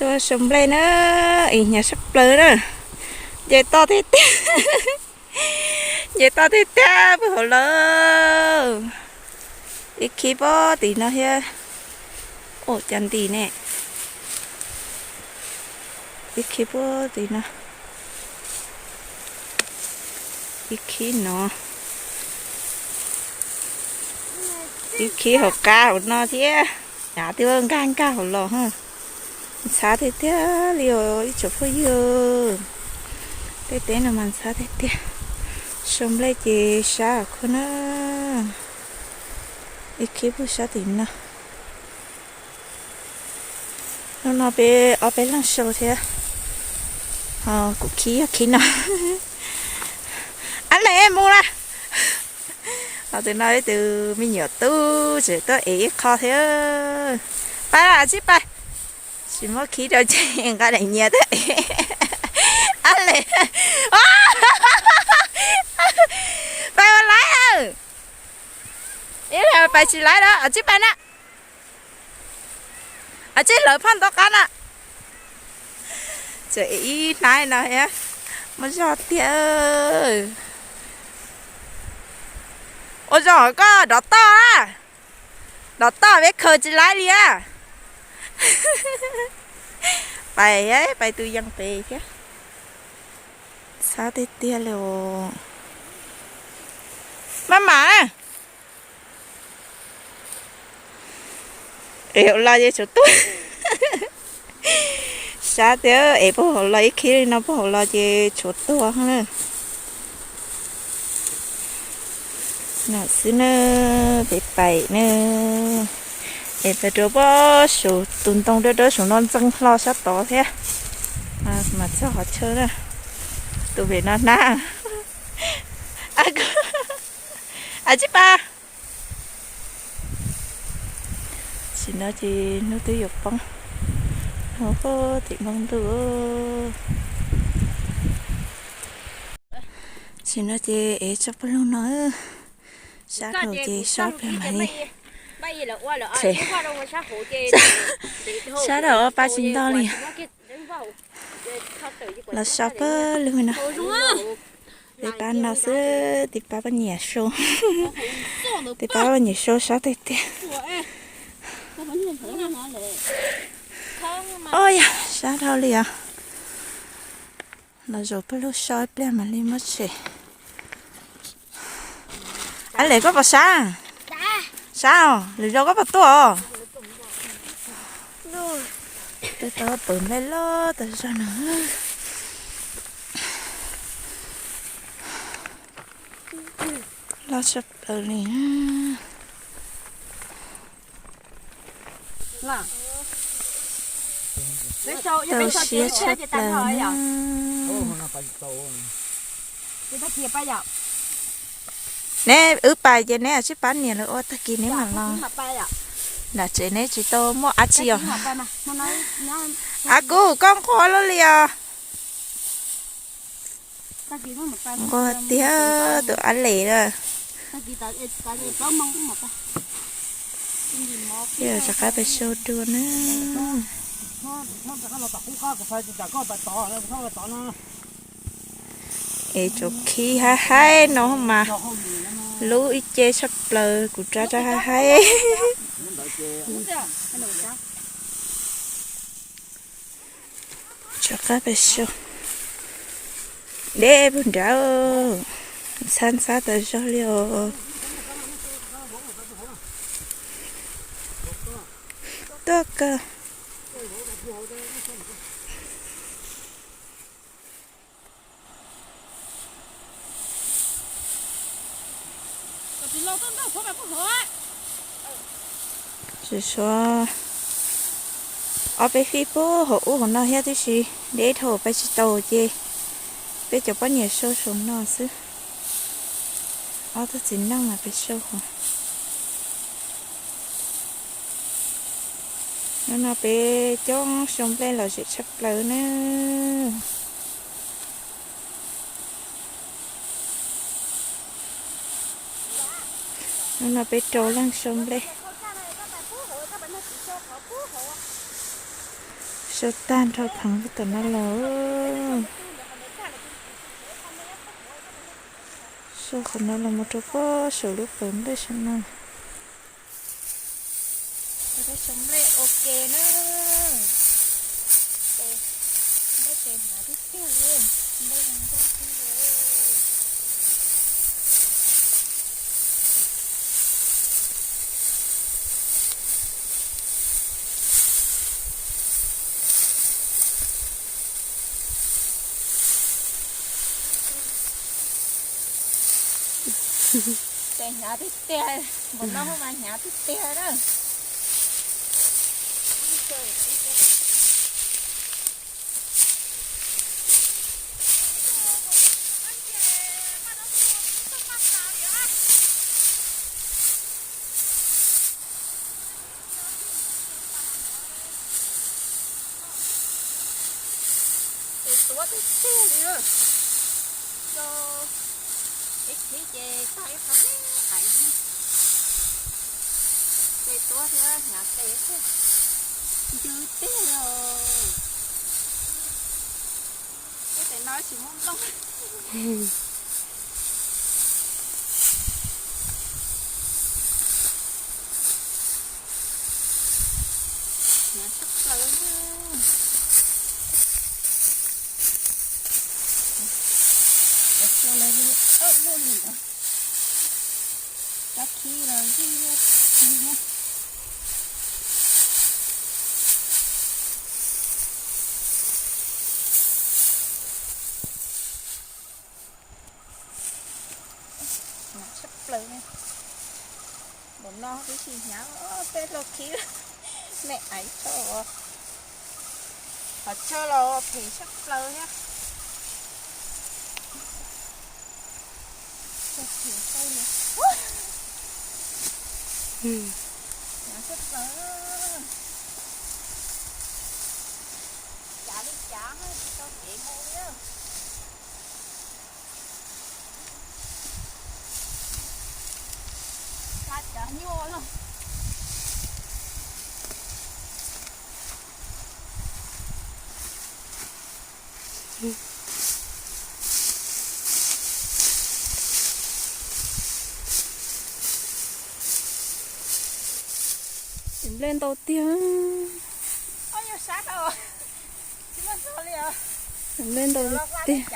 Tuaj sau nplej na, ib hnyav sab plaws na. Nce toj tiag tiag, nce toj tiag tiag puag hauv los. Ib khib puag tim no thiab. Ua cas nti ne. Ib khib puag tim no. Ib khib no. Ib khib hauv qab hauv no thiab. Hnyav twb nkag nkag hauv los. Ntxhab tiag tiag li os ib tsoom phooj ywg. Tej teb no mas ntxhab tiag tiag. Sau nplej ces sab khuv na. Ib khib puag sab tim no. Hnub no peb ob peb leeg sau thiab. Kuv khib yog khib no. Ab le mus la. Ho tus no ib tug me nyuam tub tseem tuaj ev ib qho thiab. Pab tsib pab. Tsis muab khib rau ces nqa daim nyias tuaj ev. Ab le. Pais ua laib. Ib pais tsis laib na, tsib pais na. Tsib hlawv phoj ntoo qab na. Tseem ib hnab no thiab. Muaj zog tiag. Ua zoo koj dov toj a. Dov toj peb khaws tsis laib li a. Pais, pais tus yees pem thiab. Ntxhab tiag tiag li os. Maj mam. Es hauv los ces tshuav tuag. Sab tiag, es puag hauv los ib khib li no puag hauv los ces tshuav tuag na. No xwb na, peb pais na. Es pais rau puag saum tus ntoo dawb dawb saum no ntxeev hlo sab tod thiab. Mas txog qhov chaw na. Tus pem no na. Ab tsib pab. Tam sim no ces hnub twb yuav poob, hnub puag tim npoo ntuj. Tam sim no ces ev tso pawg lug no, sab dhau ces sab pem mam li. Sab dhau pab tsis ntau li. Los so pawg lug no. Tiv pab no xwb, tiv pab poj niam sau. Tiv pab poj niam sau sab tiag tiag. Ob yog sab dhau li os. Los zaum pawg lug so ib pliag mam li muab tshem. Ab le koj puas sab? Sab os, lwm zaus koj puas tuaj os? Twb tau pawm nplej loj tas zog no. Loj tshaj plaws li. Tau siab tshaj plaws na. Neb wb pais ces neb tsib pab niam lawv ua tag kis neb mam los. Nram tsev neb tsis tau muaj dab tsi os. Ab kuv koj nquag lub li os. Nquag tiag tus ab le na. Rov qab pem sau dua na. Es tsuas khib haib haib no mas lub ib ce tshaj plaws kuv rab rab haib haib. Rov qab pem sau. Deb puag nrad, ntxhab ntxhab tas zog li os. Tuaj kawg. Tsis suav ob peb fij puag hauv ub hauv no thiab tib si, deb dhau pais tsis tau ces peb cov poj niam sau saum no xwb. Ob tug txiv neej mas peb sau hauv. Hnub no peb coob sau nplej lom zem tshaj plaws na. Hnub no peb rau leej sau nplej. Rau tag nrho pheev rau tom no los, sau qhov no los mus rau pob saum lub pawg nplej saum no. Nplej ua ke na. Nplej tes hnav tiag tiag li, nplej zoo nkauj xwb. Tes hnyav tiag tiag, npaum no mas hnyav tiag tiag na. Tes tuab tiag tiag li. Ib chim ces tag ib qho me aiv. Tes tuab thiab hnyav tes ncw tiag li. Ib tes no tsis muaj nplooj. Hnyav tshaj plaws. Ua lawv li ob lub li os. Kab khib los zij thiab. Hnyav tshaj plaws. Npaum no twb tsis hnyav, peb hlau khib me aiv tso. Qhov chaw los phem tshaj plaws thiab. Hnyav tshaj plaws. Cav li cav tsis tau kev mus li. Cav nyuaj lawm. Nplej ntau tiag. Nplej ntau tiag.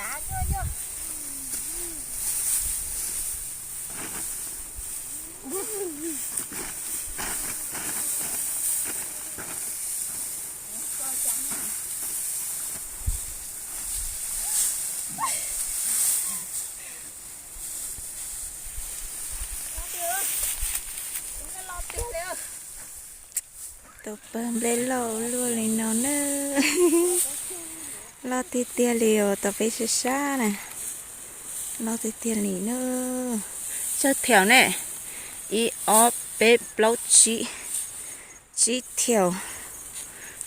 Tus pawg nplej loj luaj li no na. Loj tiag tiag li os, tos peb sab sab na. Loj tiag tiag li na. Tsawg thiaum ne? Ib, ob, peb, plaub, tsib. Tsib thiaum.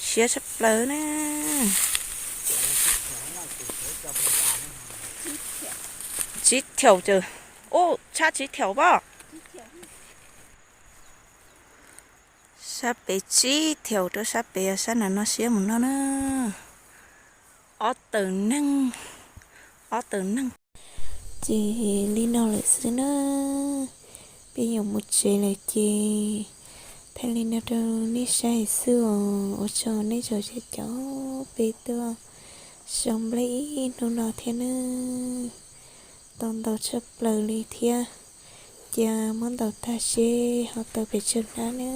Siab tshaj plaws na. Tsib thiaum ces, ub, tshaj tsib thiaum pob. Sab pem tsib thiaum rau sab pem, sab nram no siab mus no na. Ob tawm neeg, ob tawm neeg. Ces li no lawm xwb na. Peb yuav mus tsev lawm ces thaij li no rau nej saib xwb os. Ua tsaug nej txhua cov peb tuaj sau nplej ib hnub no thiab na. Tau ntau tshaj plaws li thiab. Cia muab ntaus tag seb ho tau pes tsawg hnab na.